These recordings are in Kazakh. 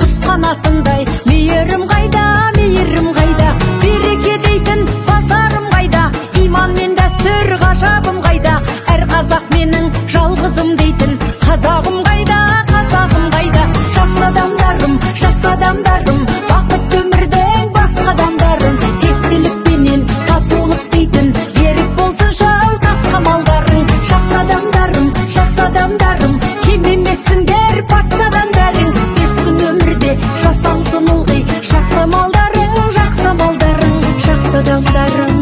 Құс қанатындай мейірім қайда, мейірім қайда, береке дейтін базарым қайда, иман мен дәстүр ғажабым қайда, әр қазақ менің жалғызым дейтін қазағым қайда, қазағым қайда. Жақсы адамдарым, жақсы адамдарым, бақытты өмірдің басқа адамдарым, тектілікпенен татулық дейтін берік болсын жау тасқа малдарың. Жақсы адамдарым, жақсы адамдарым, кем емессіңдер патшадан бәрің. Өмірде жасалсын ылғи жақсы амалдарың, жақсы амалдарың, жақсы адамдарым.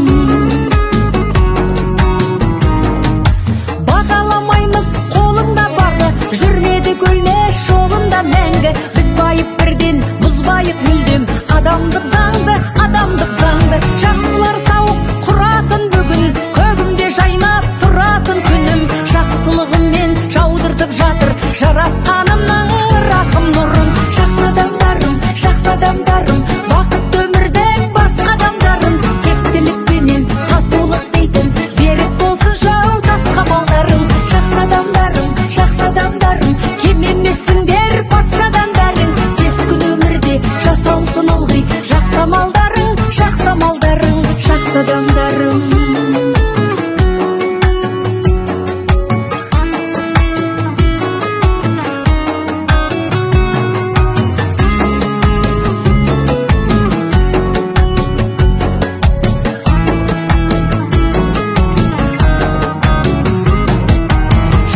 Бағаламаймыз қолыңда бағы, жүрмеді өлмес жолында мәңгі. Біз байып бірден бұзбайық мүлдем адамдық заңды, адамдық заңды. Жақсылар сауық құратын бүгін, көгімде жайнап тұратын күнім. Жақсылығыммен жаудыртып жатыр жаратқанымның рахым нұрын. Жақсы адамдарым, жақсы адамдарым, бақытты өмірдің басқа адамдарын, тектілікпенен татулық дейтін берік болсын жау тасқа малдарың. Жақсы адамдарым, жақсы адамдарым, кем емессіңдер патшадан бәрің. Бес күн өмірде жасалсын ылғи жақсы амалдарың, жақсы амалдарың, жақсы адамдарым.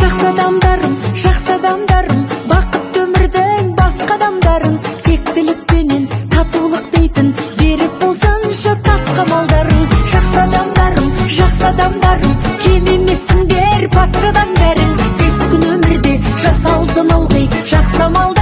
Жақсы адамдарым, жақсы адамдарым, бақытты өмірдің басқа адамдарын, тектілікпенен татулық дейтін берік болсыншы тасқа малдарың. Жақсы адамдарым, жақсы адамдарым, кем емессіңдер патшадан бәрің. Бес күн өмірде жасалсын ылғи жақсы амал